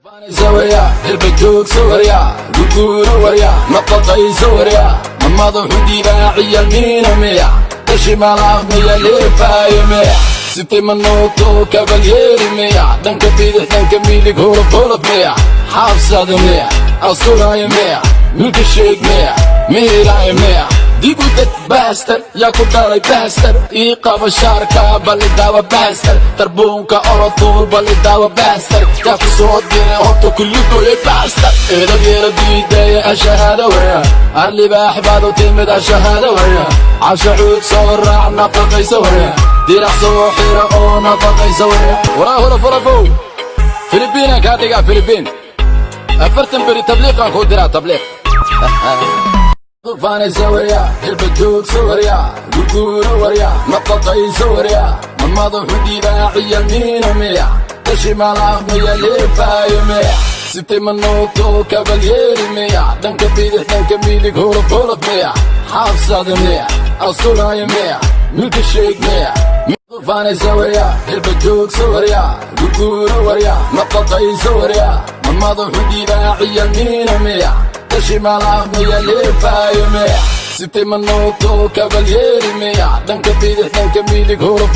Hilba joogso warya, guguuro warya, nafaqayso warya, ma madaxu dhiibaa ciyalmiina miya? Tashimalaa miya? Leefaayo miya? Sitay manuuto kabalyeeri miya? Dhanka bidix, dhanka midig, hulub hulub miya? Xaabsada miya? Asturaayo miya? Milka sheeg miya? Miiraayo miya? Dibu dad bastard, yaa ku dhalay bastard? Ii qaba shaarka, balidaawa bastard. Tarbuunka orotuul, balidaawa bastard. Yaa ku soo diray horta kulligoyay bastard? Edab yeelo diidaya, ashahaada waya. Arlibaax baad u timid, ashahaada waya. Cashacuud soo raac, nafaqaysa waya. Dirac soo xira oo nafaqaysa waya. Waraa hula fulafow, Filibiinaan kaa dhigaa, Filibiin. 40 beri tabliiqaan kuu diraa, tabliiq. Faanaysa warya, hilba joogso warya, guguuro warya, nafaqayso warya, ma madaxu dhiibaa ciyalmiina miya? Tashimalaa miya? Leefaayo miya? Sitay manuuto kabalyeeri miya? Dhanka bidix, dhanka midig, hulub hulub miya? Xaabsada miya? Asturaayo miya? Milka sheeg miya? Faanaysa warya, hilba joogso warya, guguuro warya, nafaqayso warya, ma madaxu dhiibaa ciyalmiina miya? Tashimalaa miya? Leefaayo miya? Sitay manuuto kabalyeeri miya? Dhanka bidix, dhanka midig, hulub.